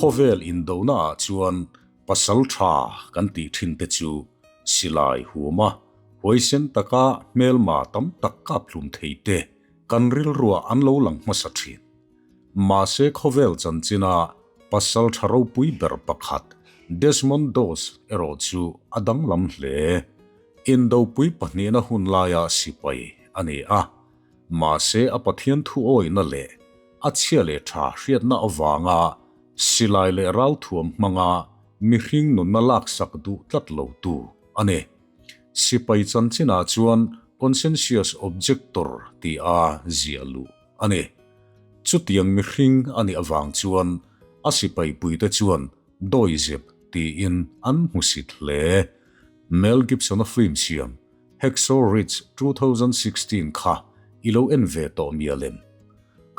Khawvel indona ah chuan pasal tha kan tih thin te chu silai huma huaisen taka hmelma tam tak kap hlum thei te kan rilruah an lo lang hmasa thin. Mahse khawvel chanchina pasal tha ropui ber pakhat Desmond Doss erawh chu a danglam hle. Indopui pahnihna hun laia sipai a ni a. Mahse a Pathian thuawihna leh a chhia leh tha hriatna avanga silai leh ralthuam hmanga mihring nunna laksak duh tlat lotu a ni. Sipai chanchinah chuan conscientious objector ti a ziah luh a ni. Chutiang mihring a nih avang chuan a sipai puite chuan dawizep tiin an hmusit hle. Mel Gibson-a film siam Hacksaw Ridge 2016 kha i lo en ve tawh mial em?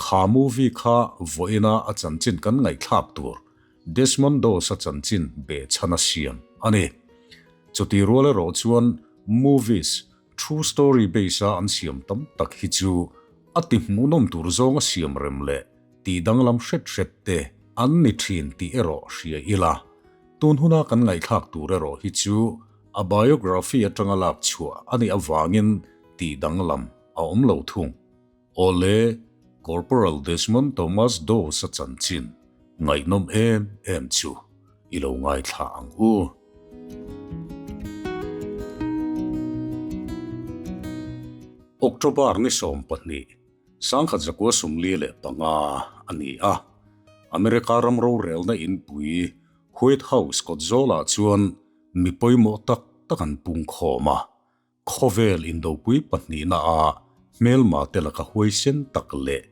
Kha movie kha vawiina a chanchin kan ngaihthlak tur Desmond Doss-a chanchin behchhan a siam a ni. Chuti rual erawh chuan movies true story base-a an siam tam tak hi chu a ti hmuhnawm tur zawnga siam rem leh tih danglam hret hret te an ni thin tih erawh hria ila. Tun huna kan ngaihthlak tur erawh hi chu a biography atanga lak chhuah a nih avangin tih danglam a awm lo thung. Awle, Corporal Desmond Thomas Doss-a chanchin ngaihnawm em em chu i lo ngaithla ang u. October ni 12, 1945 a ni a, America ram rorelna inpui White House kawtzawlah chuan mi pawimawh tak tak an pung khawm a, khawvel indopui pahnihna ah hmelma te laka huaisen tak leh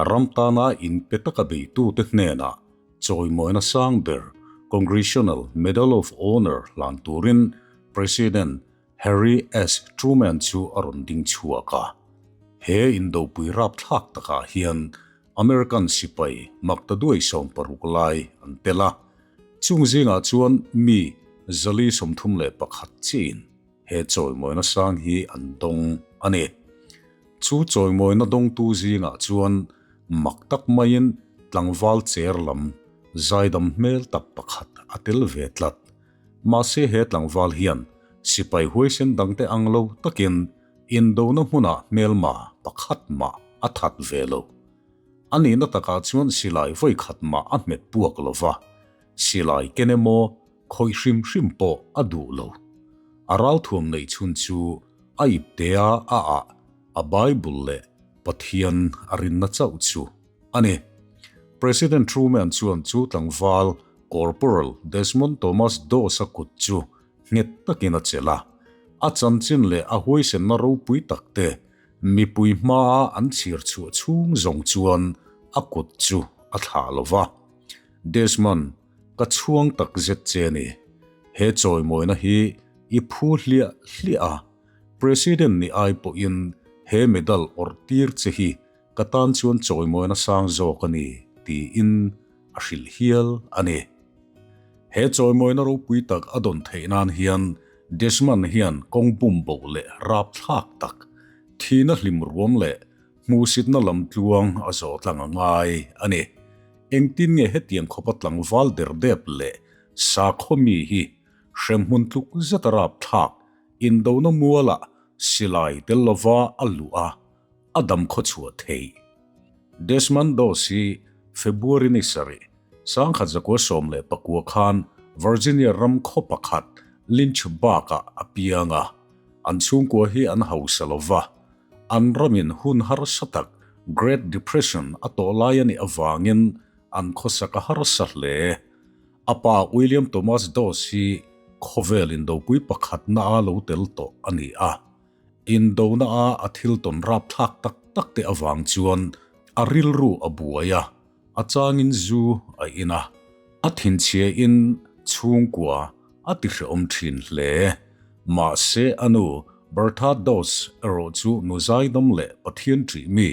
ram tana inpe taka beitute hnenah chawimawina sang ber Congressional Medal of Honor hlan turin President Harry S. Truman chu a rawn ding chhuak a. He indopui rapthlak takah hian American sipai maktaduai 60 lai an tel a, chung zingah chuan mi 431 chiin he chawimawina sang hi an dawng a ni. Chu chawimawina dawngtu zingah chuan mak tak maiin tlangval cher lam zaidam hmel tak pakhat a tel ve tlat. Mahse he tlangval hian sipai huaisen dangte ang lo takin indona hmunah hmelma pakhat mah a that ve lo. A nihna takah chuan silai vawi khat mah a hmet puak lo va, silai ken emaw khawih hrim hrim pawh a duh lo. A ralthuam neih chhun chu a iptea a ah a Bible leh Pathian a rinna chauh chu a ni. President Truman chuan chu tlangval Corporal Desmond Thomas Doss-a kut chu nghet takin a chelh a, a chanchin leh a huaisenna ropui takte mipui hmaa an chhir chhuah chhung zawng chuan a kut chu a thlah lo va. Desmond, ka chhuang tak zet che ni. He chawimawina hi i phu hliah hliah a, President ni ai pawhin he medal awrh tir che hi Ka tan chuan chawimawina sang zawk a ni, tiin a hrilh hial a ni. He chawimawina ropui tak a dawn theih nan hian Desmond hian kawng bum bo leh rapthlak tak, thihna hlim ruam leh hmuhsitna lam tluang a zawh tlang a ngai a ni. Engtin nge hetiang khawpa tlangval derdep leh sakhaw mi hi hremhmun tluk zeta rapthlak indona mualah silai tel lova a luh a, a dam khawchhuah thei. Desmond Doss hi February ni sarih, 1919 khan Virginia ram khaw pakhat Lynchburg-ah a piang a. An chhungkua hi an hausa lo va, an ramin hun harsa tak Great Depression a tawh lai a nih avangin an khawsak a harsa hle. A pa William Thomas Doss hi khawvel indopui pakhatna a lo tel tawh a ni a. Indona a a thil tawn rapthlak tak tak te avang chuan a rilru a buai a, a changin zu a in a, a thinchhia in chhungkua a ti hrehawm thin hle. Mahse a nu Bertha Doss erawh chu nu zaidam leh Pathian ṭih mi,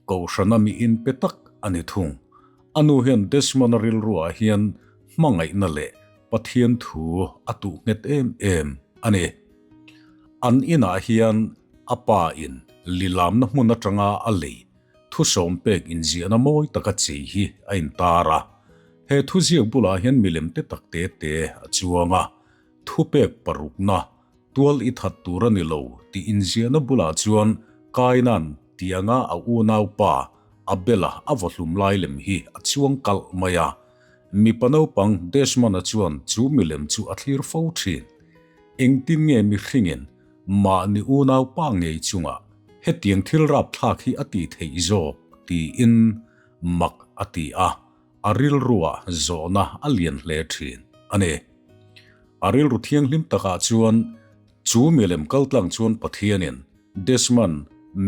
Kohhrana mi inpe tak a ni thung. A nu hian Desmond-a rilruah hian hmangaihna leh Pathian thu a tuh nghet em em a ni. An inah hian a pa in lilamna hmun atanga a lei thusawm pek inziahna mawi taka chei hi a intar a. He thuziak bulah hian milem te tak te te a chuang a, thupek parukna tual i that tur a ni lo tih inziahna bulah chuan Kaina'n tianga a unaupa Abela a vawhlum lai lem hi a chuang kalh mai a. Mipa naupang Desmond-a chuan chu milem chu a thlir fo thin. Engtin nge mihringin mahni unaupa ngei chungah hetiang thil rapthlak hi a tih theih zawk tiin mak a ti a, a rilruah zawhna a lian hle thin a ni. A rilru thianghlim takah chuan chu milem kaltlang chuan Pathianin Desmond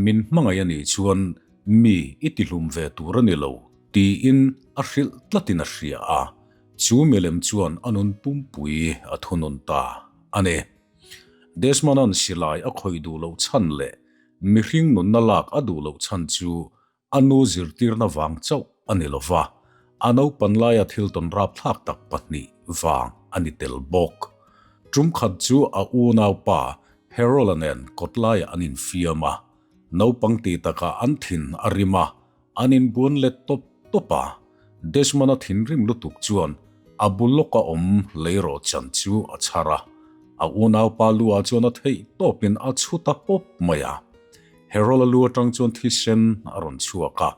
min hmangaih a nih chuan mi i tihlum ve tur a ni lo tiin a hrilh tlatin a hria a, chu milem chuan a nun pumpui a thunun ta a ni. Desmond-a'n silai a khawih duh loh chhan leh mihring nunna lak a duh loh chhan chu a nu zirtirna vang chauh a ni lova, a naupan laia thil tawn rapthlak tak pahnih vang a ni tel bawk. Tum khat chu a unaupa Harold-a nen kawtlaiah an infiam a, naupang tih takah an thin a rim a, An inbuan let tawp tawp a, Desmond-a thinrim lutuk chuan a bul lawka awm leirawh chan chu a chhar a, a unaupa lu ah chuan a theih tawpin a chhu ta pawp mai a. Harold-a lu atang chuan thisen a rawn chhuak a,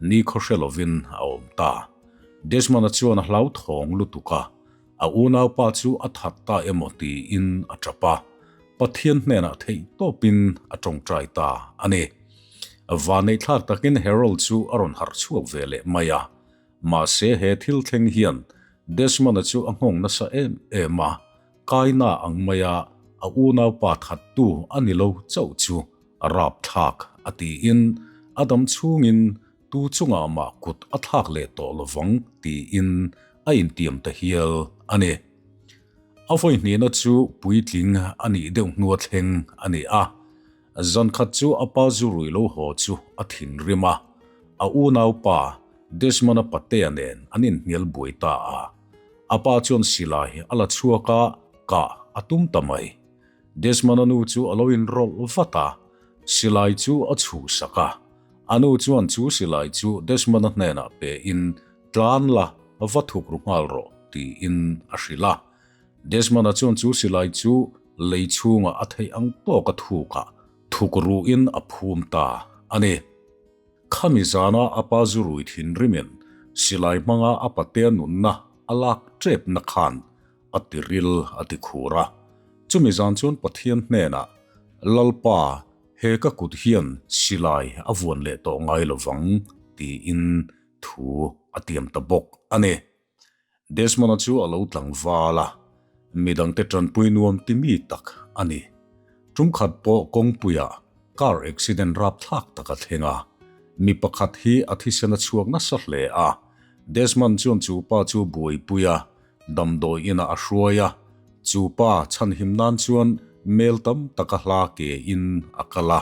ni khaw hre lovin a awm ta. Desmond-a chuan a hlauthawng lutuk a, a unaupa chu a that ta emaw tiin a tap a, Pathian hnenah theih tawpin a tawngtai ta a ni. Vaneihthlak takin Harold chu a rawn harh chhuak ve leh mai a, mahse he thil thleng hian Desmond-a chu a nghawng nasa em em a, kaina ang maia a unaupa thattu a ni lo chauh chu a rapthlak a tiin a dam chhungin tu chungah mah kut a thlak leh tawh lovang tiin a intiam ta hial a ni. A vawi hnihna chu puitling a nih deuh hnua thleng a ni a. Zan khat chu a pa zu rui lo haw chu a thinrim a, a unaupa Desmond-a patea nen an inhnial buai ta a. A pa chuan silai a la chhuak a, kah a tum ta mai. Desmond-a nu chu a lo inrawlh vat a, silai chu a chhuhsak a. A nu chuan chu silai chu Desmond-a hnenah pein Tlan la, va thuk ru nghal rawh, tiin a hrilh a. Desmond-a chuan chu silai chu lei chhungah a theih ang tawk a thuk a, thuk ruhin a phum ta a ni. Khami zana a pa zu rui thinrimin silai hmanga a patea nunna a lak tepna khan a ti ril a ti khur a. Chumi zan chuan Pathian hnenah, Lalpa, he ka kut hian silai a vuan leh tawh ngai lovang, tiin thu a tiam ta bawk a ni. Desmond-a chu a lo tlangval a, midangte tanpui nuam ti mi tak a ni. Tum khat pawh kawngpuiah car accident rapthlak tak a thleng a, mi pakhat hi a thisen a chhuak nasa hle a. Desmond chuan chu pa chu buaipui a, damdawi inah a hruai a, chu pa chhanhim nan chuan mel tam taka hla ke in a kal a,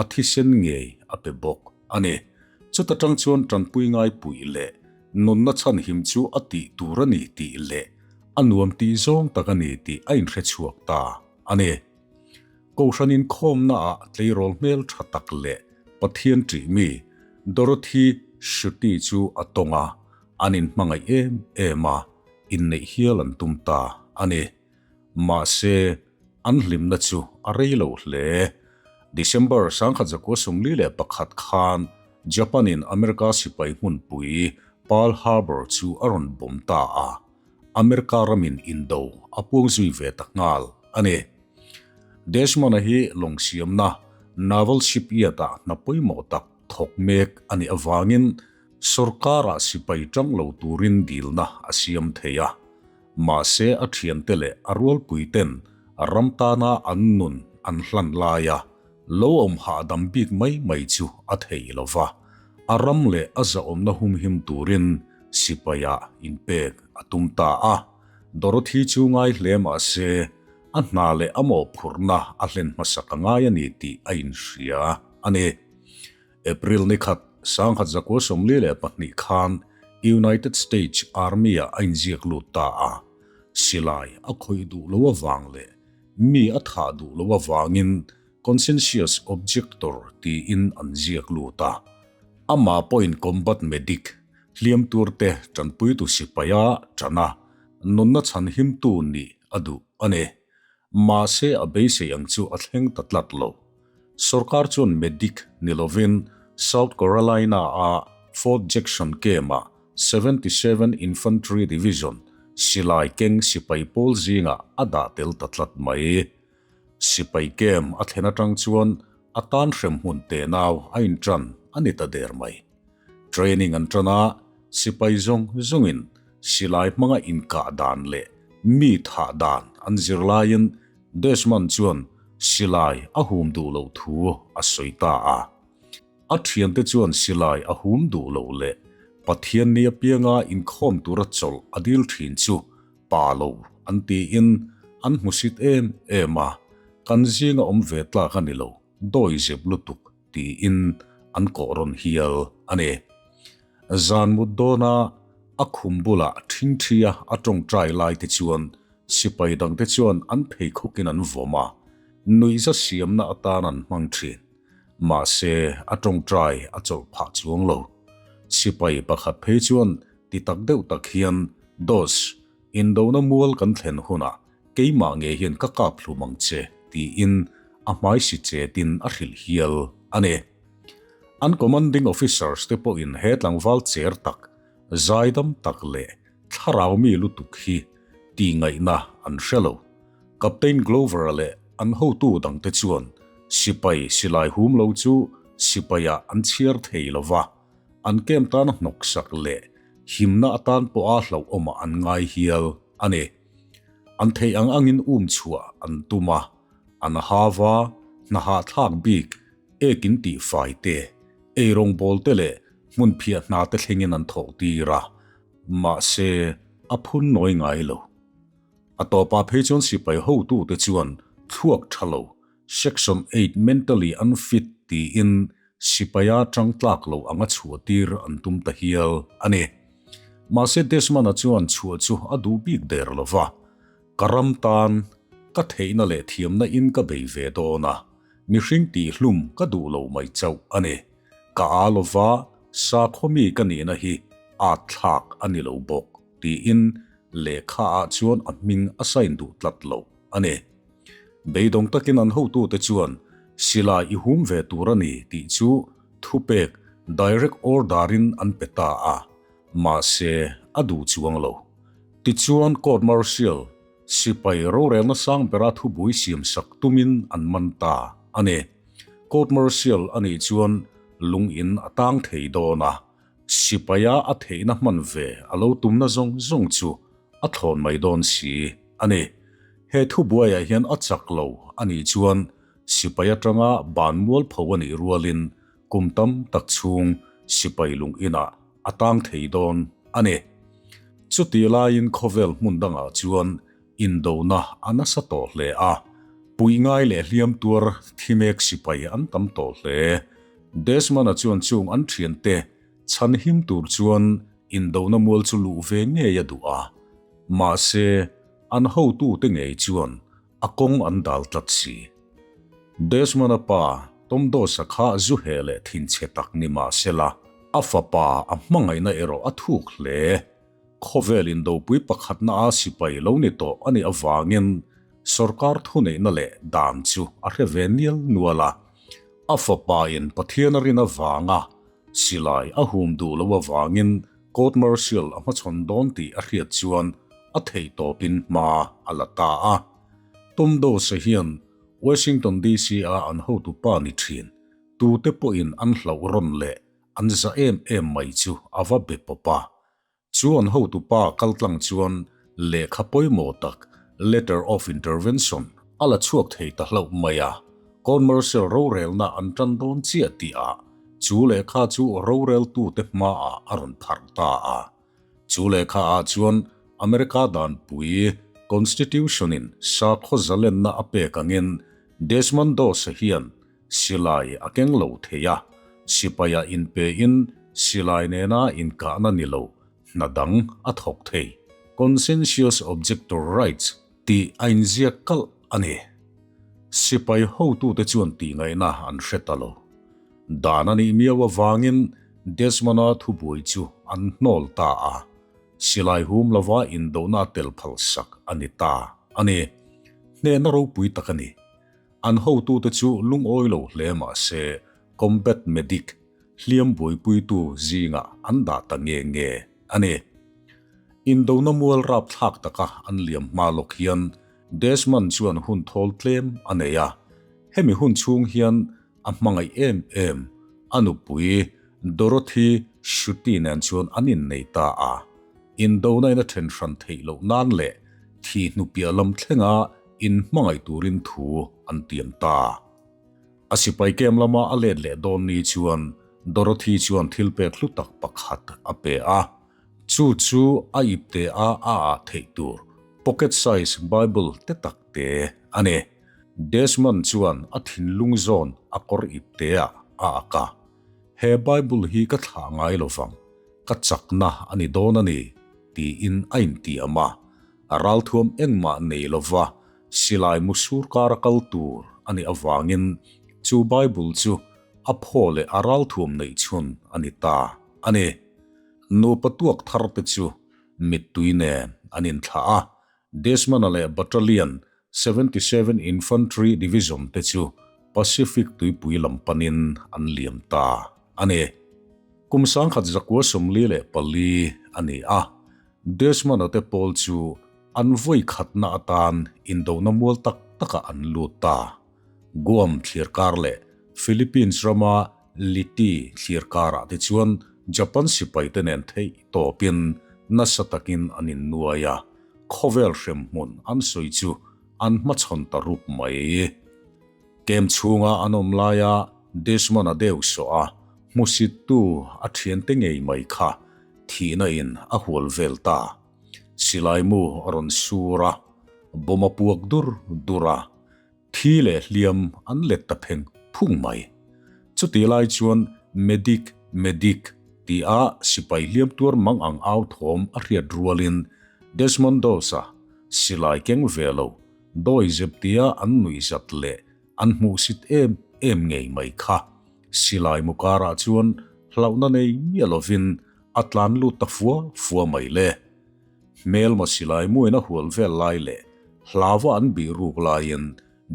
a thisen ngei a pe bawk a ni. Chuta tang chuan tanpui ngai puih leh nunna chhanhim chu a tih tur a ni tih leh a nuam tih zawng tak a ni tih a inhre chhuak ta a ni. Kohhran inkhawmnaah tleirawl hmel tha tak leh Pathian ṭih mi Dorothy Schutte chu a tawng a, an inhmangaih em em a, inneih hial an tum ta a ni. Mahse, an hlimna chu a rei lo hle. December 1941 khan Japan-in America sipai hmunpui Pearl Harbor chu a rawn bawm ta a, America ramin indo a puang zui ve ta nghal a ni. Desmond-a hi lawng siamna Naval Shipyard-ah hna pawimawh tak thawk mek a nih avangin sorkarah sipai tang lo turin dilna a siam thei a. Mahse a thiante leh a rualpuiten ram tana an nun an hlan laia lo awm hahdam bik mai mai chu a thei lo va, a ram leh a zahawmna humhim turin sipaiah inpek a tum ta a. Dorothy chu ngai hle mahse a hna leh a mawhphurhna a hlen hmasak a ngai a ni tih a inhria a ni. April ni khat, 1942 khan United States Army-ah a inziak lut ta a, silai a khawih duh lo avang leh mi a thah duh lo avangin Conscientious Objector tiin an ziak lut a. Amah pawhin Combat Medic, hliam turte tanpuitu sipaia tan a, nunna chhanhimtu nih a duh a ni. Mahse a beisei ang chu a thleng ta tlat lo. Sorkar chuan medic ni lovin South Carolina-a Fort Jackson camp-ah 77 Infantry Division silai keng sipai pawl zingah a dah tel ta tlat mai. Sipai camp a thlen atang chuan a tan hrem hmun tenau a intan a ni ta der mai. Training an tan a, sipai zawng zawngin silai hmanga inkah dan leh mi thah dan an zir laiin Desmond chuan silai a hum duh loh thu a sawi ta a. A thiante chuan silai a hum duh loh leh Pathian ni apianga inkhawm tura chawlh a dil thin chu pa lo an tiin an hmusit em em a, kan zinga awm ve tlak a ni lo, dawi zep lutuk tiin an kawh rawn hial a ni. Zan mut dawna a khum bulah ṭhingṭhia a ṭawngṭai lai te chuan sipai dangte chuan an pheikhawkin an vawm a, nuihza siamna atan an hmang ṭhin. Mahse, a ṭawngṭai a chawlh phah chuang lo. Sipai pakhat phei chuan ti tak deuh tak hian, Dos, indona mual kan thlen hunah keimah ngei hian ka kap hlum ang che, tiin a hmai si chetin a hrilh hial a ni. An commanding officers te pawhin he tlangval cher tak, zaidam tak leh thlarau mi lutuk hi tih ngaihna an hre lo. Captain Glover-a leh an hotu dangte chuan sipai silai hum lo chu sipaiah an chhiar thei lo va, an camp tana hnawksak leh himna atan pawha hlauhawmah an ngai hial a ni. An theih ang angin um chhuah an tum a, an hava hnahahthlak bik ekin tihfai te, eirawngbawl te leh hmunphiah hna te thlengin an thawh tir a, mahse a phun nawi ngai lo. A tawpah phei chuan sipai hotute chuan thluak tha lo, Section 8 mentally unfit tiin sipaia tang tlak lo anga chhuah tir an tum ta hial a ni. Mahse Desmond-a chuan chhuah chu a duh bik der lo va, Ka ram tan ka theihna leh thiamna in ka bei ve dawn a, mihring tihhlum ka duh lo mai chauh a ni. Ka â lo va, sakhaw mi ka nihna hi ât thlak a ni lo bawk, tiin lehkha ah chuan a hming a sign duh tlat lo a ni. Beidawng takin an hotute chuan silai i hum ve tur a ni tih chu thupek direct order-in an pe ta a, mahse a duh chuang lo. Tichuan court martial sipai rorelna sang bera thubui siamsak tumin an man ta a ni. Court martial a nih chuan lungin a tang thei dawn a, Sipaia a theihna hman ve a lo tumna zawng zawng chu a thlawn mai dawn si a ni. He thubuaiah hian a chak lo a nih chuan sipai atanga ban mualpho a nih rualin kum tam tak chhung sipai lung inah a tang thei dawn a ni. Chutih laiin khawvel hmun dangah chuan indona a nasa tawh hle a, puih ngai leh hliam tuar thi mek sipai an tam tawh hle. Desmond-a chuan chung an thiante chhan him tur chuan indona mual chu luh ve ngei a duh a, mahse an hotute ngei chuan a kawng an dal tlat si. Desmond-a pa Tom Doss-a kha zu heh leh thinchhe tak ni mah sela, a fapa a hmangaihna erawh a thuk hle. Khawvel indopui pakhatna a sipai lo ni tawh a nih avangin sorkar thuneihna leh dan chu a hre ve nial nual a. A fapain Pathian a rin avanga silai a hum duh loh avangin court martial a hmachhawn dawn tih a hriat chuan a theihtawpin hma a la ta a. Tom Doss-a hian Washington DC a an hotupa ni thin tute pawhin an hlauh rawn leh An za em em mai chu a va be pawp a. Chu an hotupa kaltlang chuan lehkha pawimawh tak, letter of intervention, a la chhuak thei ta hlauh mai a. Commercial rorelna an tan dawn chiah tih ah chu lehkha chu roreltute hmaah a rawn pharh ta a. Chu lehkha ah chuan America danpui, Constitution, in sakhaw zalenna a pek angin Desmond Doss-a hian Silai a keng lo thei a, sipaia inpein silai nena inkahna ni lo hna dang a thawk thei. Conscientious Objector Rights tih a inziak kalh a ni. Sipai hotute chuan tihngaihna an hre ta lo. Dan a nih miau avangin Desmond-a thubuai chu an hnawl ta a, silai hum lova indona tel phalsak a ni ta a ni. Hnehna ropui tak a ni. An hotute chu lungawi lo hle mah se combat medic hliam buaipuitu zingah an dah ta nge nge a ni. Indona mual rapthlak taka an liam hma lawk hian Desmond chuan hun thawl tlem a nei a, hemi hun chhung hian a hmangaih em em a nupui Dorothy Schutte nen chuan an innei ta a. Indona in a then hran theih loh nan leh thi hnupiah lam thlenga inhmangaih turin thu an tiam ta. A sipai kem lama a let leh dawn ni chuan Dorothy chuan thil pek hlu tak pakhat a pe a, chu chu a ipte a a ah theih tur pocket size Bible te tak te a ni. Desmond chuan a thinlung zawn a kawr ipte ah a ak a, He Bible hi ka thlah ngai lo vang, ka chakna a ni dawn a ni, tiin a intiam a. A ralthuam engmah nei lova silai mu sur kara kal tur a nih avangin chu Bible chu a phaw leh a ralthuam neih chhun a ni ta a ni. Nupa tuak thar te chu mittui nen an inthlah a, Desmond-a leh Battalion 77 Infantry Division te chu Pacific tuipui lam panin an liam ta a ni. Kum 1944 a ni a, Desmond-a te pawl chu an vawi khatna atan indona mual tak takah an lut ta. Guam thliarkar leh Philippines rama Liti thliarkarah te chuan Japan sipaite nen theih tawpin nasa takin an innuai a, khawvel hremhmun an sawi chu an hmachhawn ta rup mai. Kem chhunga an awm laia Desmond-a deuh sawh a, hmusittu a thiante ngei mai kha thihna in a hual vel ta. Silai mu a rawn sur a, bomb a puak dur dur a, thi leh hliam an let ta pheng phung mai. Chutih lai chuan Medic, Medic ti a sipai hliam tuar mang ang au thawm a hriat rualin Desmond Doss-a silai keng ve lo dawi zep tia an nuihzat leh an hmuhsit em em ngei mai kha. Silai mu karah chuan hlauhna nei miah lovin a tlan lut ta fua fua mai le. Hmelma silai muin a hual vel lai leh hlauva an bih ruk laiin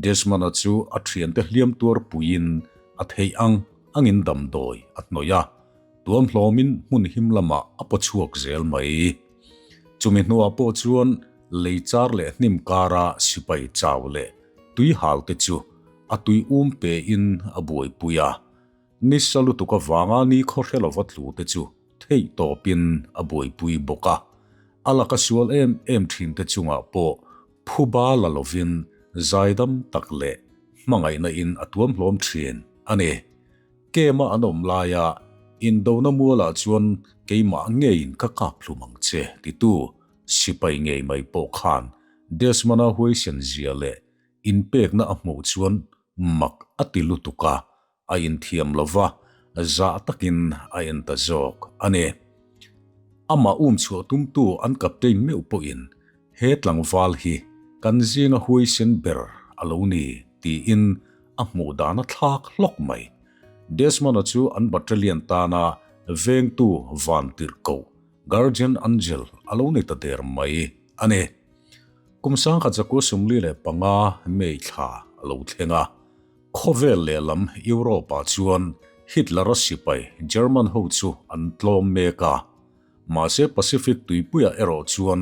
Desmond-a chu a thiante hliam tuar puiin a theih ang angin damdawi a hnawih a, tuam hlawmin hmun him lamah a paw chhuak zel mai. Chumi hnuah pawh chuan lei char leh hnim kara sipai chau leh tui hal te chu a tui um pe in a buaipui a, nisa lutuk avanga ni khaw hre lova tlu te chu theih tawpin a buaipui bawk a, a laka sual em em thin te chungah pawh phuba la lovin zaidam tak leh hmangaihna in a tuam hlawm thin a ni. Kema an awm laia indona mualah chuan keimah ngeiin ka kap hlum ang che titu sipai ngei mai pawh khan Desmond-a huaisen zia leh inpekna a hmuh chuan mak a ti lutuk a, a inthiam lo va, zah takin a en ta zawk a ni. Amah um chhuah tumtu an captain meuh pawhin he tlangval hi kan zinga huaisen ber a lo ni tiin a hmuh dan a thlak hlawk mai. Desmond-a chu an battalion tana vengtu vantirhkoh Guardian Angel a lo ni ta der mai a ni. Kum 1945 May thla a lo thleng a, khawvel lehlam Europe-ah chuan Hitler-a sipai German ho chu an tlawm mek a. Mahse Pacific tuipuiah erawh chuan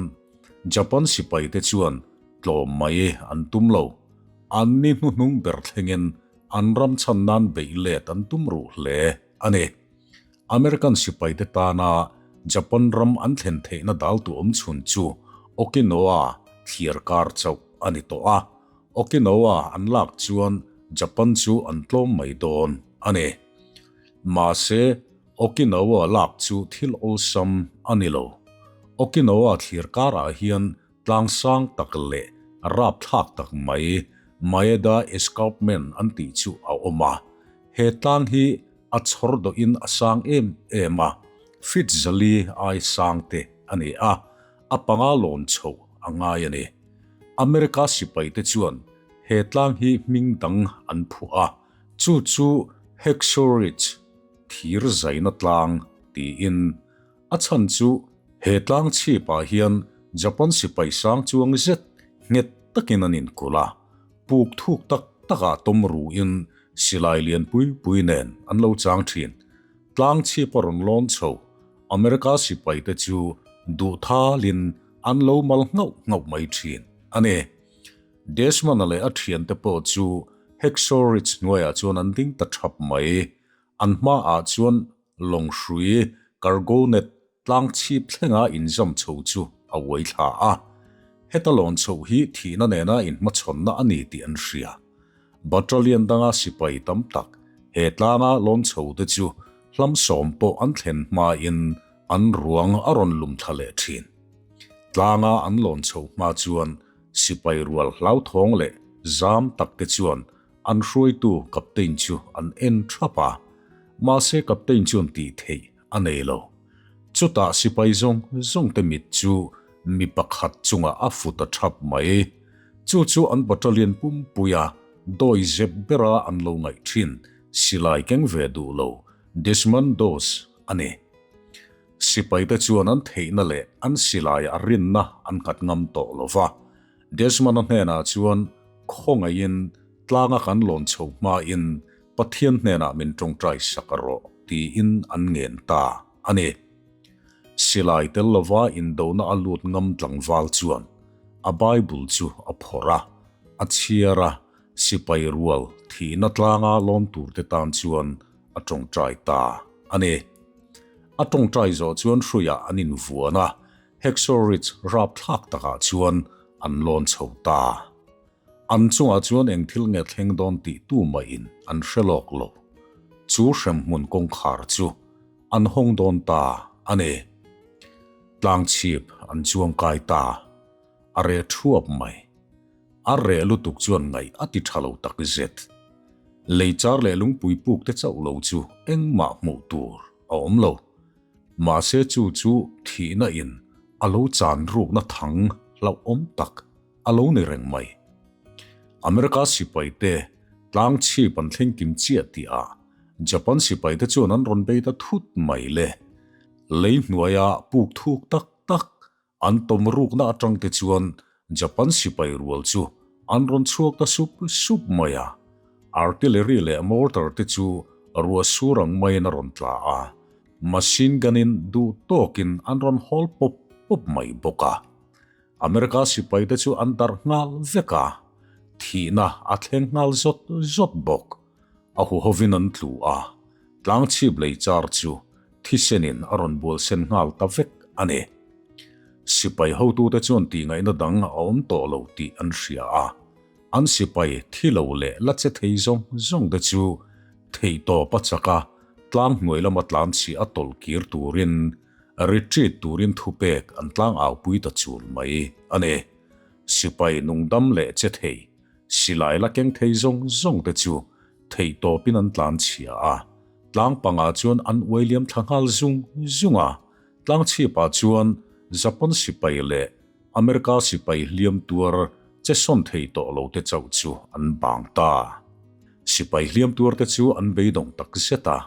Japan sipaite chuan tlawm mai an tum lo. Anni hnuhnung ber thlengin an ram chhan nan beih let an tum ruh hle a ni. American sipaite tana Japan ram an thlen theihna daltu awm chhun chu Okinawa thliar kar chauh a ni tawh a, Okinawa an lak chuan Japan chu an tlawm mai dawn a ni. Mahse, Okinawa lak chu thil awlsam a ni lo. Okinawa thliar karah hian tlang sang tak leh rapthlak tak mai Maeda Escarpment an tih chu a awm a. He tlang hi a chhawr dawhin a sang em em a, feet zali ai sang te a ni a, a panga lawn chhoh a ngai a ni. America sipaite chuan he tlang hi hming dang an phuah a, chu chu Hacksaw Ridge. Thir Zaina Tlang tiin. A chhan chu he tlang chhipah hian Japan sipai sang chuang zet nghet takin an inkulh a, puk thuk tak takah tawm ruin silai lian pui pui nen an lo chang thin. Tlang chhip a rawn lawn chho, America sipaite chu duh thalin an lo mal nghauh nghauh mai thin a ni. Desmond-a leh a thiante pawh chu Hacksaw Ridge hnuaiah chuan an ding ta thap mai. An hmaah chuan lawng hrui, cargo net, tlang chhip thlenga inzam chho chu a uai thla a. Heta lawn chhoh hi thihna nena inhmachhawnna a ni tih an hria. Battalion danga sipai tam tak he tlanga lawn chho te chu hlam sawm pawh an thlen hmain an ruang a rawn lum thla leh thin. Tlanga an lawn chhoh hma chuan sipai rual hlauthawng leh zam tak te chuan an hruaitu Captain chu an en thap a, mahse Captain chuan tih theih a nei lo. Chutah sipai zawng zawng te mit chu mi pakhat chungah a fut a thap mai. Chu chu an battalion pumpuia dawi zep bera an lo ngaih thin silai keng ve duh lo Desmond Doss a ni. Sipai te chuan an theihna leh an silai a rinna an nghat ngam tawh lo va. Desmond-a hnenah chuan khawngaihin tlanga kan lawn chho hmain Pathian hnenah min tawngtai sak a rawh tiin an ngen ta a ni. Silai tel lova indona a lut ngam tlangval chuan a Bible chu a phawrh a, a chhiar a, sipai rual thihna tlanga lawn turte tan chuan a tawngtai ta a ni. A tawngtai zawh chuan hruiah an invuan a, Hacksaw Ridge rapthlak takah chuan an lawn chho ta. An chungah chuan eng thil nge thleng dawn tih tu mahin an hre lawk lo. Chu hremhmun kawngkhar chu an hawng dawn ta a ni. Tlangchhip an chuang kai ta. A reh thuap mai. A reh lutuk chuan ngaih a ti tha lo tak zet. Lei char leh lungpui puk te chauh lo chu engmah hmuh tur a awm lo. Mahse chu chu thihna in a lo chan rukna thang hlauhawm tak a lo ni reng mai. America sipai te tlang chhip an thleng kim chiah tih ah Japan sipai te chuan an rawn bei ta thut mai le. Lei hnuaia puk thuk tak tak an tawm rukna atang te chuan Japan sipai rual chu an rawn chhuak ta sup sup mai a. Artillery leh mortar te chu ruah sur ang maiin a rawn tla a, machine gun in duh tawkin an rawn hawl pawp pawp mai bawk a. America sipai te chu an darh nghal vek a, thihna a thleng nghal zawt zawt bawk. A huhovin an tlu a, tlangchhip lei char chu thisenin a rawn bual sen nghal ta vek a ni. Sipai hotute chuan tihngaihna dang a awm tawh lo tih an hria a, an sipai thi lo leh la che thei zawng zawng te chu theihtawp a chak a, tlang hnuai lama tlanchhi a tawlh kir turin Retreat turin thupek an tlangaupui ta chul mai a ni. Sipai nungdam leh che thei, silai la keng thei zawng zawng te chu theihtawpin an tlan chhia a, tlang pangah chuan an uai liam thla nghal zung zung a, tlang chhipah chuan Japan sipai leh America sipai hliam tuar che sawn thei tawh lo te chauh chu an bang ta. Sipai hliam tuar te chu an beidawng tak zet a,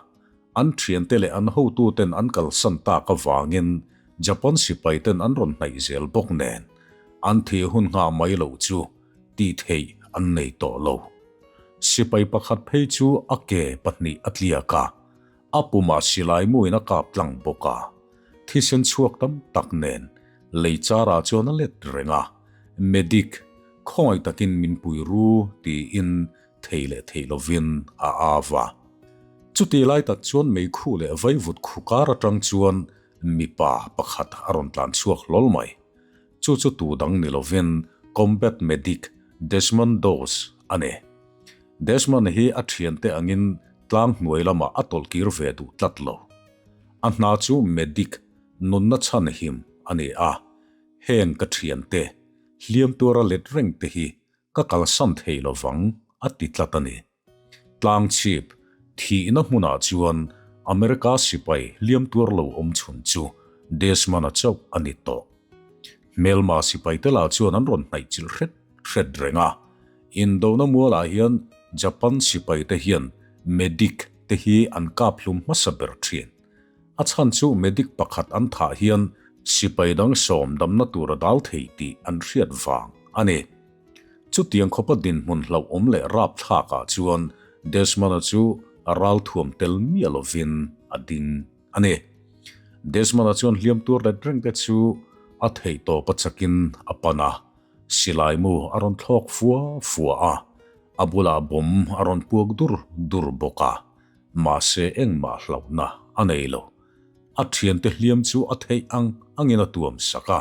An thiante leh an hotuten an kalsan tak avangin Japan sipaiten an rawn hnaih zel bawk nen, an thih hun nghah mai loh chu tih theih an nei tawh lo. Sipai pakhat phei chu a ke pahnih a tliak a, a pumah silai muin a kap tlang bawk a, thisen chhuak tam tak nen lei charah chuan a let reng a, Medic, khawngaih takin min pui ru tiin thei leh thei lovin a av a. Chutih lai tak chuan meikhu leh vaivut khu kar atang chuan mipa pakhat a rawn tlan chhuak hlawl mai. Chu chu tu dang ni lovin Combat Medic Desmond Doss a ni. Desmond hi a thiante angin tlang hnuai lamah a tawlh kir ve duh tlat lo. A hna chu medic nunna chhan him a ni a, heng ka thiante hliam tuara let reng te hi Ka kalsan thei lovang a ti tlat a ni. Tlangchhip thihna hmunah chuan America sipai hliam tuar lo awm chhun chu Desmond-a chauh a ni tawh. Hmelma sipai te lah chuan an rawn hnaih chilh hret hret reng a. Indona mualah hian Japan sipai te hian medic. te hi an kap hlum hmasa ber thin. A chhan chu medic pakhat an thah hian sipai dang sawm damna tur a dal thei tih an hriat vang a ni. Chutiang khawpa dinhmun hlauhawm leh rapthlakah chuan Desmond-a chu a ralthuam tel miah lovin a ding a ni. Desmond-a chuan hliam tur let reng te chu a theihtawp a chakin a pan a, silai mu a rawn thlawk fua fua a, a bulah bomb a rawn puak dur dur bawk a, mahse engmah hlauhna a nei lo. A thiante hliam chu a theih ang angin a tuam sak a,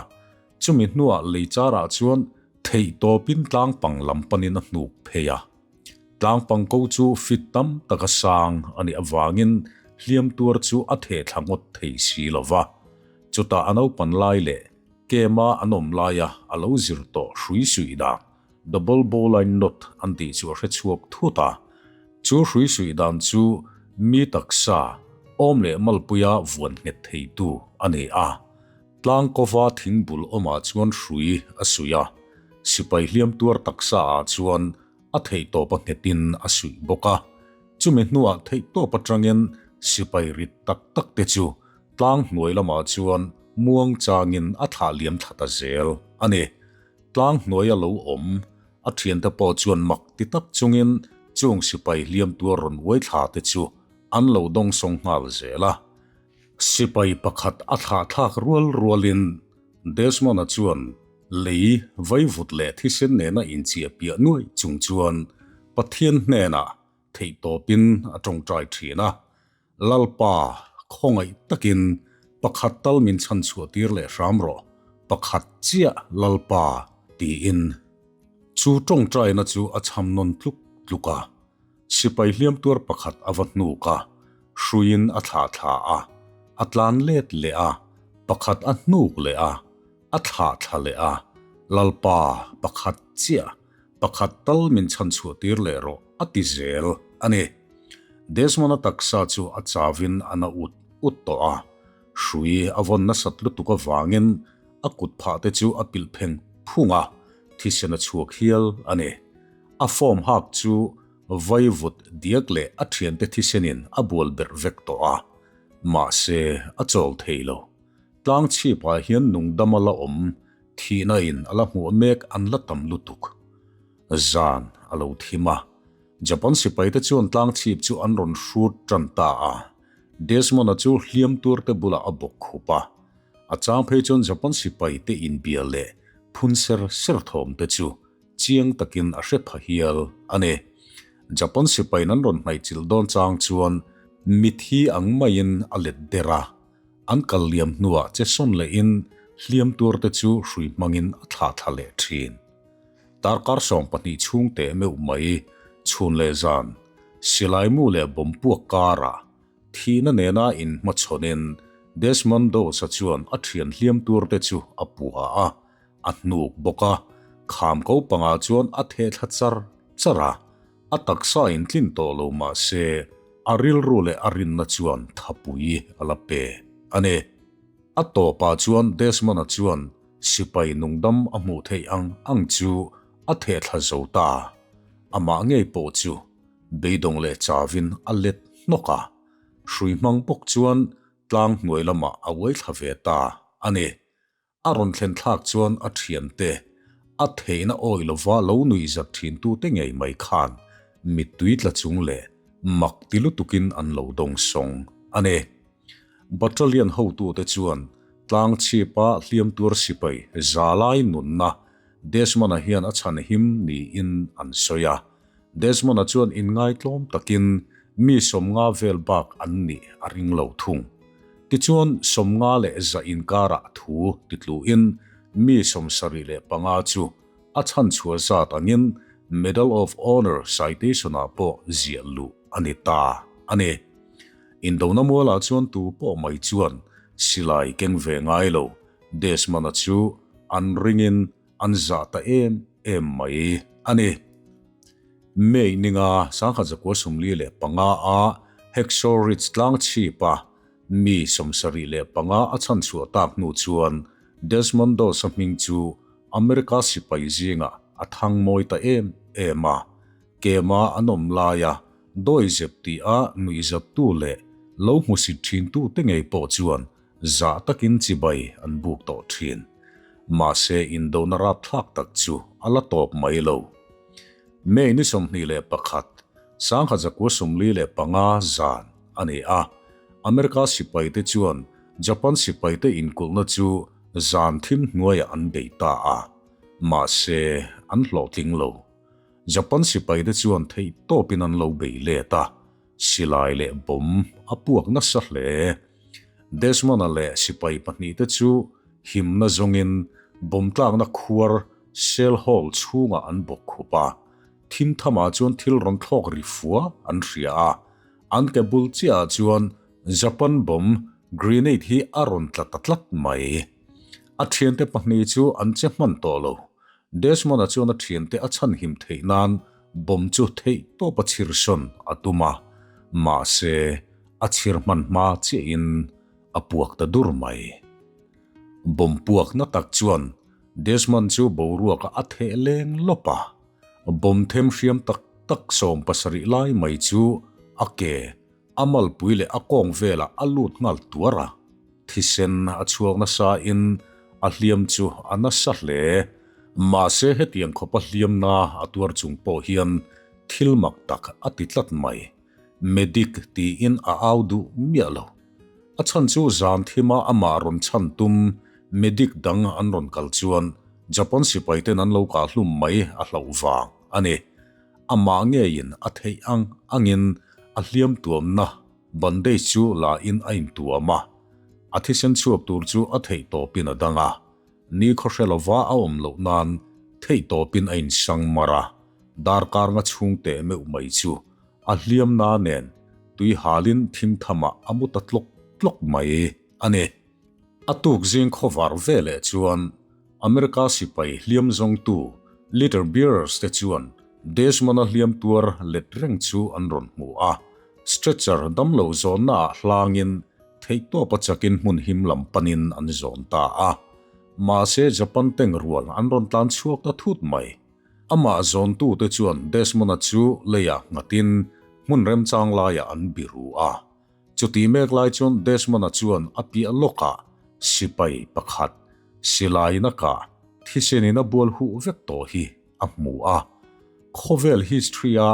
chumi hnuah lei charah chuan theihtawpin tlangpang lam panin a hnuk phei a. Tlangpang ko chu fit tam taka sang a nih avangin hliam tuar chu a theh thla ngawt thei si lo va. Chutah a naupan lai leh kema an awm laia a lo zir tawh hrui suih dan, double bowline knot an tih chu a hre chhuak thut a. Chu hrui suih dan chu mi taksa awm leh malpuia vuan nghet theitu a ni a. Tlang kova thing bul awmah chuan hrui a suih a, sipai hliam tuar taksa ah chuan a theihtawp a nghetin a suih bawk a. Chumi hnuah theihtawp atangin sipai rit tak tak te chu tlang hnuai lamah chuan muang changin a thlah liam thla ta zel a ni. Tlang hnuaia lo awm a thiante pawh chuan mak ti tak chungin chung sipai hliam tuar rawn uai thla te chu an lo dawngsawng nghal zel a. Sipai pakhat a thlahthlak rual rualin Desmond-a chuan lei vaivut leh thisen nena inchiah piah nuaih chung chuan Pathian hnenah theihtawpin a tawngtai thin a, Lalpa, khawngaih takin pakhat tal min chhanchhuah tir leh hram rawh, pakhat chiah Lalpa, tiin. Chu tawngtaina chu a chham nawn tluk tluk a. Sipai hliam tuar pakhat a va hnuk a, hruiin a thlah thla a, a tlan let leh a, pakhat a hnuk leh a, a thlah thla leh a, Lalpa, pakhat chiah, pakhat tal min chhan chhuah tir leh rawh, a ti zel a ni. Desmond-a taksa chu a chavin a na ut ut tawh a, hrui a vawn nasat lutuk avangin a kut phah te chu a pilh pheng phung a, thisen a chhuak hial a ni. A form hak chu vaivut diak leh a thiante thisenin a bual berh vek tawh a, mahse a chawl thei lo. Tlang chhipah hian nungdam a la awm, thihna in a la hmuh mek an la tam lutuk. Zan a lo thim a, Japan sipaite chuan tlang chhip chu an rawn hrut tan ta a, Desmond-a chu hliam turte bulah a bawk khup a, a chang phei chuan Japan sipaite inbia leh phun ser ser thawmte chu Chiang takin a hre pha hial a ni. Japan sipain an rawn hnaihchilh dawn chang chuan mithi ang maiin a let der a, an kal liam hnuah che sawn lehin hliam tuarte chu hrui hmangin a thlah thla leh thin. Darkar 12 chhung teh meuh mai, chhun leh zan, silai mu leh bawm puak karah Thihna nena inhmachhawnin Desmond Doss-a chuan a thian hliam turte chu a pua a, a hnuk bawk a, kham ko pangah chuan a theh thla char char a, a taksa intlin tawh lo mah se a rilru leh a rinna chuan thapui a la pe a ni. A tawpah chuan Desmond-a chuan sipai nungdam a hmuh theih ang ang chu a theh thla zo ta, amah ngei pawh chu Beidawng leh chavin a let hnawk a, hrui hmang bawk chuan tlang hnuai lamah a uai thla ve ta a ni. A rawn thlen thlak chuan a thiante, a theihna awi lova lo nuih zat thintute ngei mai khan mittui tla chung leh mak ti lutukin an lo dawng sawng a ni. Battalion hotute chuan tlang chhipa hliam tuar sipai zalai nunna Desmond-a hian a chhan him niin an sawi a. Desmond-a chuan inngaitlawm takin mi 50 vel bak an nih a ring lo thung. Tichuan 51 inkarah thu titluhin mi 75 chu a chhanchhuah zat angin Medal of Honor citation-ah pawh ziah luh a ni ta a ni. Indona mualah chuan tu pawh mai chuan silai keng ve ngai lo Desmond-a chu an ringin an zah ta em em mai a ni. May ninga 1945 a Hacksaw Ridge tlang chhipa mi 75 a chhanchhuah tak hnu chuan Desmond Doss-a hming chu America sipai zingah a thang mawi ta em em a, kema an awm laia. Dawihzep ti a nuihzattu leh lo hmusit thintu te ngei pawh chuan zah takin chibai an buk tawh thin. Mahse indona rapthlak tak chu a la tawp mai lo. May ni 21, 1945 zan a ni a, America sipaite chuan Japan sipaite inkulhna chu zan thim hnuaiah an bei ta a, mahse an hlawhtling lo. Japan sipaite chuan theihtawpin an lo bei let a, silai leh bomb a puak nasa hle. Desmond-a leh sipai pahnihte chu himna zawngin bomb tlakna khuar Shell Hole chhungah an bawk khup a, thim thamah chuan thil rawn thlawk ri fua an hria a, an ke bul chiahah chuan Japan bomb grenade hi a rawn tla ta tlat mai. A thiante pahnih chu an che hman tawh lo. Desmond-a chuan a thiante a chhanhim theih nan bomb chu theih tawp a chhir sawn a tum a, mahse a chhir hman hma chiahin a puak ta dur mai. Bomb puak na tak chuan Desmond chu boruakah a theh leng lawp a, bomb them hriam tak tak 70 lai mai chu a ke, a malpui leh a kawng velah a lut nghal tuar a. Thisen a chhuak nasa in a hliam chu a nasa hle. Mahse hetiang khawpa hliamna a tuar chung pawh hian thil mak tak a ti tlat mai. Medic tiin a au duh miah lo. A chhan chu zan thima amah rawn chhan tum medic dang an rawn kal chuan Japan sipai ten an lo kah hlum mai a hlauh vang a ni. Amah ngeiin a theih ang angin a hliam tuamna bandage chu la in a intuam a, a thisen chhuak tur chu a theih tawpin a dang a, ni khawhre lova a awm loh nan theih tawpin a insang mar a, darkar nga chhung teh meuh mai chu a hliamna nen tui halin thim thamah a mu ta tlawk tlawk mai a ni. A tuk zing khawvar veleh chuan America sipai hliam zawngtu litter bearers te chuan Desmond-a hliam tuar let reng chu an rawn hmu a, stretcher damlo zawnnaah hlangin theihtawpa chakin hmun him lam panin an zawn ta a. Mahse Japan tank rual an rawn tlan chhuak ta thut mai. Amah zawntute chuan Desmond-a chu leiah nghatin hmun remchang laiah an biru a. Chuti mek lai chuan Desmond-a chuan a piah lawkah sipai pakhat silaiin a kah thisenin a bual huh vek tawh hi a hmu a. Khawvel history-a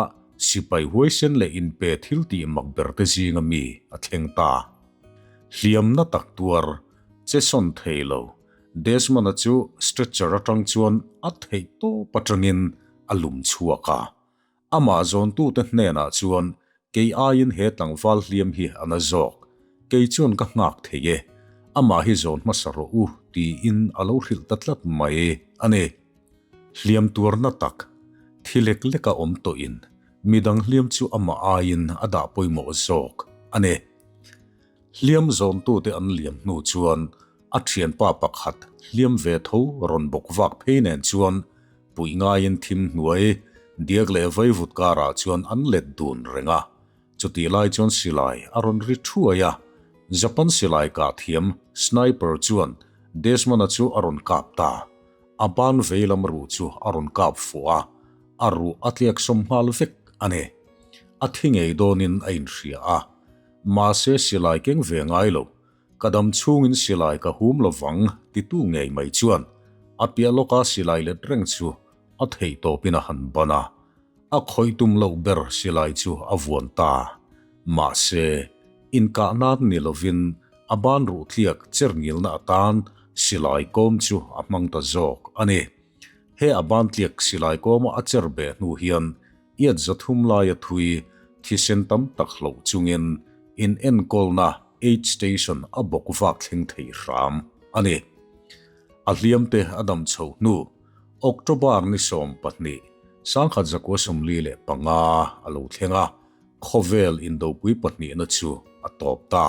sipai huaisen leh inpe thil tih mak ber te zinga mi a thleng ta. Hliamna tak tuar che sawn thei lo Desmond-a chu stretcher atang chuan a theih tawp atangin a lum chhuak a. Amah zawntute hnenah chuan kei aiin he tlangval hliam hi a na zawk, kei chuan ka nghak thei e, amah hi zawn hmasa rawh u tiin a lo hrilh ta tlat mai a ni. Hliam tuarna tak, thi lek leka awm tawhin midang hliam chu amah aiin a dah pawimawh zawk a ni. Hliam zawntute an liam hnu chuan a thianpa pakhat hliam ve tho rawn bawk vak phei nen chuan Puih ngaiin thim hnuai diak leh vaivut karah chuan an let dun reng a. Chutih lai chuan silai a rawn ri thuai a, Japan silai kah thiam sniper chuan Desmond-a chu a rawn kap ta. A ban veilam ruh chu a rawn kap fuh a, a ruh a tliak sawm nghal vek a ni. A thi ngei dawnin a inhria a, mahse silai keng ve ngai lo. Ka dam chhungin silai ka hum lovang titu ngei mai chuan a piah lawka silai let reng chu a theih tawpin a han ban a, a khawih tum loh ber silai chu a vuan ta. Mahse, inkah nan ni lovin a ban ruh tliak cher ngilna atan silai kawm chu a hmang ta zawk a ni. He a ban tliak silai kawma a cher beh hnu hian iat 300 laia thui thisen tam tak hloh chungin in enkawlna aid station a bawk vak thleng thei hram a ni. A hliamte a dam chho hnu October ni 12, 1945 a lo thleng a, khawvel indopui pahnihna chu a tawp ta,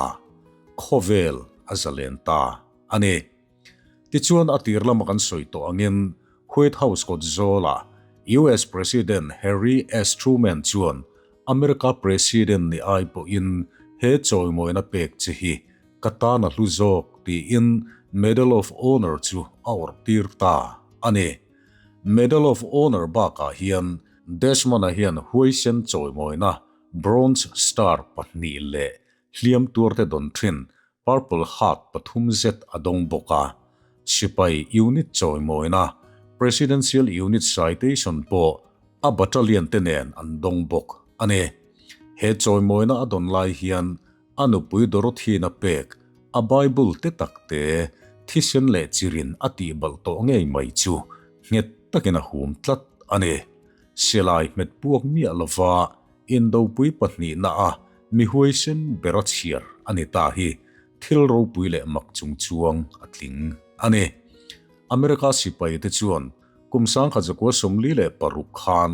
khawvel a zalen ta a ni. Tichuan a tir lama kan sawi tawh angin White House kawt zawlah US President Harry S. Truman chuan America President ni ai pawhin he chawimawina pek che hi ka tan a hlu zawk tiin Medal of Honor chu a awrh tir ta a ni. Medal of Honor bakah hian Desmond-a hian huaisen chawimawina. Bronze Star pahnih leh hliam tuarte dawn thin Purple Heart pathum zet a dawng bawk a. Sipai unit chawimawina Presidential Unit Citation pawh a battalion te nen an dawng bawk a ni. He chawimawina a dawn lai hian A nupui Dorothy-na pek a Bible te tak te thisen leh chirin a tih balh tawh ngei mai chu nghet takin a hum tlat a ni. Silai hmet puak miah lova indopui pahnihna a mi huaisen ber a chhiar a ni ta hi thil ropui leh mak chung chuang a tling a ni. America sipai te chuan kum 1946 khan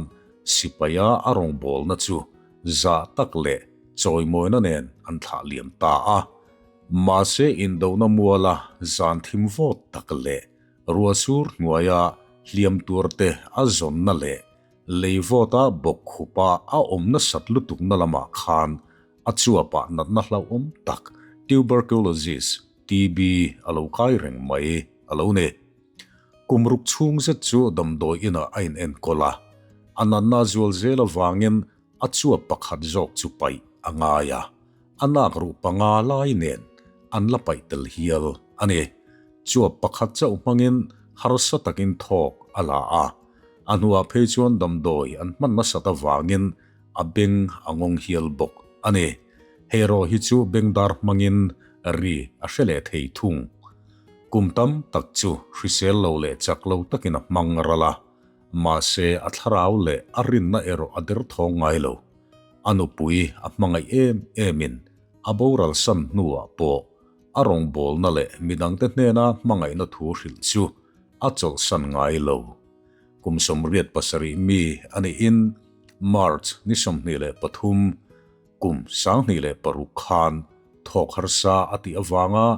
sipaia a rawngbawlna chu zah tak leh chawimawina nen an thlah liam ta a. Mahse indona muala zan thim vawt tak leh ruahsur hnuaia hliam tuarte a zawnna leh lei vawta bawk khupa a awm nasat lutukna lamah khan a chuapah natna hlauhawm tak tuberculosis, TB, a lo kai reng mai a lo ni. Kum ruk chhung zet chu damdawi inah a inenkawl a, a natna zual zel avangin a chuap pakhat zawk chu paih a ngai a, a nak ruh panga lai nen an la paih tel hial a ni. Chuap pakhat chauh hmangin harsa takin thawk a la a, a hnuah phei chuan damdawi an hman nasat avangin a beng a ngawng hial bawk a ni. Hei erawh hi chu bengdar hmangin ri a hre leh thei thung. Kum tam tak chu hrisel lo leh chak lo takin a hmang ral a, mahse a thlarau leh a rinna erawh a derthawng ngai lo. A nupui a hmangaih em emin a boral san hnuah pawh a rawngbawlna leh midangte hnena hmangaihna thu hrilh chu a chawlhsan ngai lo. Kum 87 mi a nihin March ni 23, Kum 2006 khan thawk harsa a tih avanga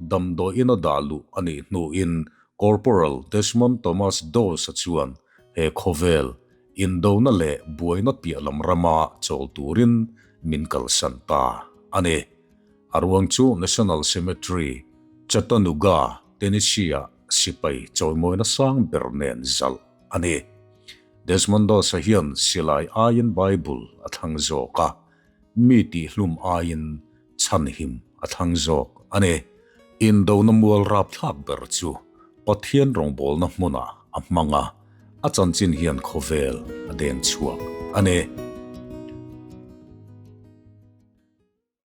damdawiin a dah luh a nih hnuin Corporal Desmond Thomas Doss-a chuan he khawvel indona leh buaina piah lam rama chawl turin min kalsan ta a ni. A ruang chu National Cemetery, Chattanooga, Tennessee-ah sipai chawimawina sang ber nen zalh a ni. Desmond Doss-a hian silai aiin Bible a thlang zawk a, mi tihhlum aiin chhanhim a thlang zawk a ni. Indona mual rapthlak ber chu Pathian rawngbawlna hmunah a hmang a, a chanchin hian khawvel a deng chhuak a ni.